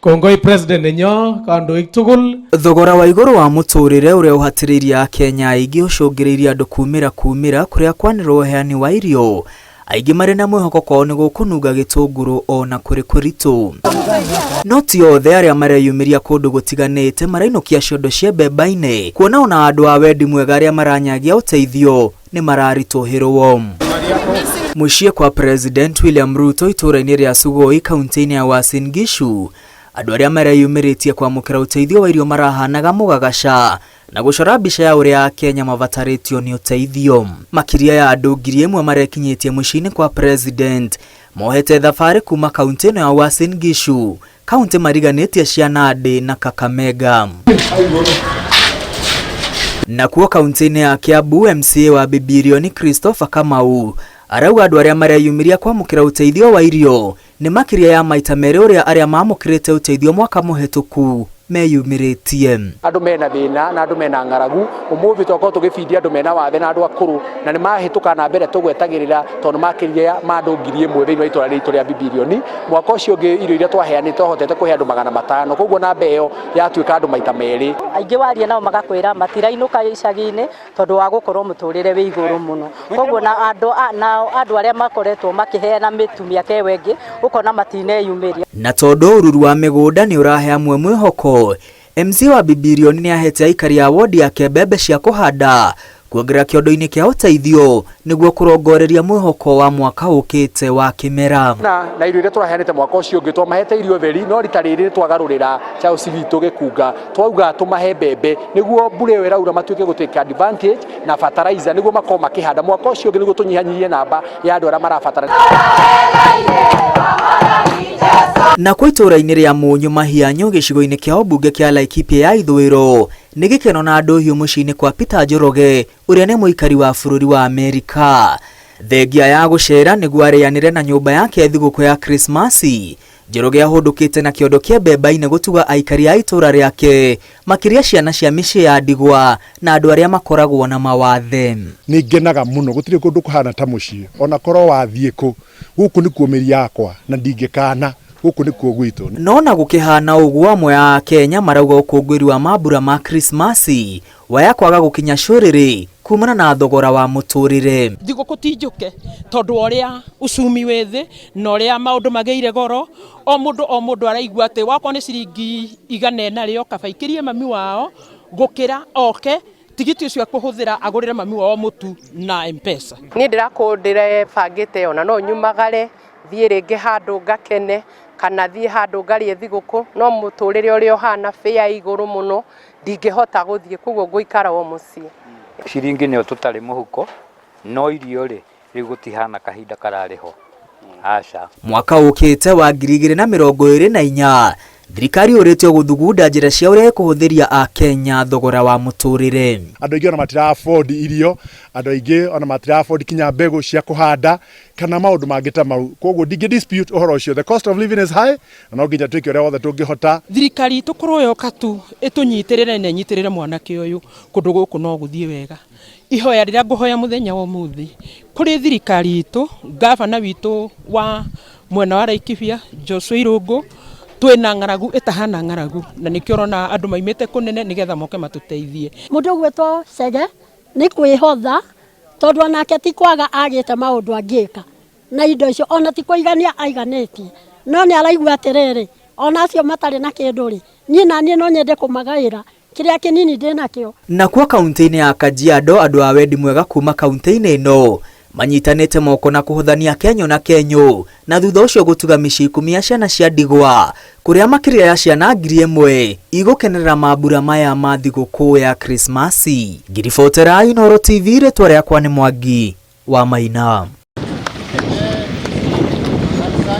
Kongoi president nenyo kandoik tugul. Thogora wa igũrũ wa mũtũrĩre ũrĩa ũhatĩrĩirie Akenya aingĩ ũcũngĩrĩirie andũ kumĩra kumĩra kũrĩa kwanĩrĩrwo ũheani wa irio aingĩ marĩ na mwĩhoko kwao nĩ gũkũnunga gĩtũngũrũ ona kũrĩ kũritũ. No ti othe arĩa mareyumĩria kũndũ gũtiganĩte marainũkia ciondo cia mbemba-inĩ kuona ona andũ a wendi mwega arĩa maranyagia ũteithio nĩ mararitũhĩrwo. Mũciĩ kwa President William Ruto itũũra-inĩ rĩa Sugoi kaunti-inĩ ya Uasin Gishu, andũ arĩa mareyumĩrĩtie kwamũkĩra ũteithio wa irio marahanaga mũgagaca na gũcora mbica ya ũrĩa Akenya mabatarĩtio nĩ ũteithio. Makĩria ya andũ 1000 marekinyĩtie mũciĩ-inĩ kwa President mohete thabarĩ kuma kaunti ĩno ya Uasin Gishu, kaunti mariganĩtie cia Nandi na Kakamega. Nakuo kaunti-inĩ ya Kiambu, MCA wa Bibirioni Christopher Kamau arauga andũ arĩa mareyumĩria kwamũkĩra ũteithio wa irio nĩ makĩria ya maita merĩ ũrĩa arĩa mamũkĩrĩte ũteithio mwaka mũhetũku meyumĩrĩtie. Andũ mena thĩna na andũ mena ng'aragu. Ũmũthĩ twakorwo tũgĩbindia andũ mena wathe na andũ akũrũ, na nĩ mahĩtũka na mbere tũgwetagĩrĩra tondũ makĩria ma andũ 1000 thĩinĩ wa itũra rĩitũ rĩa Bibirioni. Mwaka ũcio ũngĩ irio iria twaheanĩte twahotete kũhe andũ 500, koguo namba ĩyo yatuĩka andũ maita merĩ. Aingĩ waria nao magakwĩra matirainũka icagi-inĩ tondũ wa gũkorwo mũtũrĩre wĩ igũrũ mũno. Koguo na andũ nao andũ arĩa makoretwo makĩheana mĩtu mĩaka ĩyo ĩngĩ ũkona matineyumĩria. Na tondũ ũruru wa mĩgũnda nĩ ũrahe amwe mwĩhoko, MC wa Bibirioni nĩ ahete aikari a wodi yake mbembe cia kũhanda kuongerera kĩondo-inĩ kĩa ũteithio nĩguo kũrongoreria mwĩhoko wa mwaka ũkĩte wa kĩmera. Na irio iria tũraheanĩte mwaka ũcio ũngĩ twamahete irio theri, no rita rĩrĩ twagarũrĩra Charles witũ gĩkunga, twauga tũmahe mbembe nĩguo mbura ĩyo ĩraura matuĩke gũ take advantage na fertilizer nĩguo makorwo makĩhanda mwaka ũcio ũngĩ, nĩguo tũnyihanyihie namba ya andũ arĩa marabatara. Nakuo itũũra-inĩ rĩa Mũnyũ Mahianyũ gĩcigo-inĩ kĩa ũmbunge kĩa Laikipia ya ithũĩro nĩ gĩkeno na ndũhiũ mũciĩ-inĩ kwa Peter Njoroge ũrĩa nĩ mũikari wa bũrũri wa Amerika. Thengia ya gũcera nĩguo arĩanĩre na nyũmba yake thigũkũ ya Krismasi, Njoroge ahũndũkĩte na kĩondo kĩa mbemba-inĩ gũtuga aikari a itũũra rĩake makĩria ciana cia mĩciĩ ya ndigwa na andũ arĩa makoragwo na mawathe. Nĩ ngenaga mũno, gũtirĩ kũndũ kũhana ta mũciĩ, ona korwo wathiĩ kũ, gũkũ nĩkuo mĩri yakwa na ndingĩkana, gũkũ nĩkuo gwitũ. No na gũkĩhana ũguo amwe a Akenya marauga ũkũngũĩri wa mambura ma Krismasi waya kwaga gũkinya cũrĩrĩ kumana na thogora wa mũtũrĩre. Thigũkũ ti njũke tondũ wa ũrĩa uchumi wĩ thĩ na ũrĩa maũndũ magĩire goro, o mũndũ o mũndũ araigua atĩ wakwa nĩ ciringi 400 rĩ, kaba aikĩrie mami wao gũkĩra oke tigiti ũcio akũhũthĩra agũrĩre mami wao mũtu na M-Pesa. Niĩ ndĩrakorwo ndĩrebangĩte ona no nyumagare thiĩ rĩngĩ handũ ngakene kana thiĩ handũ ngarĩe thigũkũ, no mũtũrĩre ũrĩa ũhana bĩa igũrũ mũno ndingĩhota gũthiĩ, koguo ngũikara o mũciĩ. Ciringi nĩyo tũtarĩ mũhuko, no irio rĩ, rĩu gũtihana kahinda kararĩ ho. Aca. Mwaka ũkĩte wa 2024 thirikari yũrĩtio gũthugunda njĩra cia ũrĩa ĩkũhũthĩria Akenya thogora wa mũtũrĩre. Andũ aingĩ ona matira afford irio, andũ aingĩ ona matira afford kinya mbegũ cia kũhanda kana maũndũ mangĩ ta mau. Koguo ndingĩ dispute ũhoro ũcio. The cost of living is high na no nginya twĩke ũrĩa wothe tũngĩhota. Thirikari itũ korwo yoka tu ĩtũnyitĩrĩre na ĩnyitĩrĩre mwanake ũyũ, kũndũ gũkũ no gũthiĩ wega. Ihoya rĩrĩa ngũhoya mũthenya wa ũmũthĩ kũrĩ thirikari itũ, ngabana witũ wa mwena wa Laikipia Joshua Irũngũ, twĩna ng'aragu ĩtahana ng'aragu na nĩkĩo ũrona andũ maimĩte kũnene nĩgetha moke matũteithie. Mũndũ ũgwĩtwo Chege nĩ kwĩhotha tondũ onake ti kwaga agĩte maũndũ angĩka na indo icio, ona ti kũigania aiganĩtie, no nĩ araigua atĩrĩrĩ, ona acio matarĩ na kĩndũ rĩ, niĩ na niĩ no nyende kũmagaĩra kĩrĩa kĩnini ndĩ nakĩo. Nakuo kaunti-inĩ ya Kajiado andũ a wendi mwega kuma kaunti-inĩ ĩno manyitanĩte moko na kũhũthania kenyũ na kenyũ na thutha ũcio gũtuga mĩciĩ 10 ya ciana cia ndigwa kũrĩa makĩria ya ciana 1000 igũkenerera mambura maya ma thigũkũ ya Krismasi. Ngiribotera Inooro TV, rĩtwa rĩakwa nĩ Mwangi wa Maina.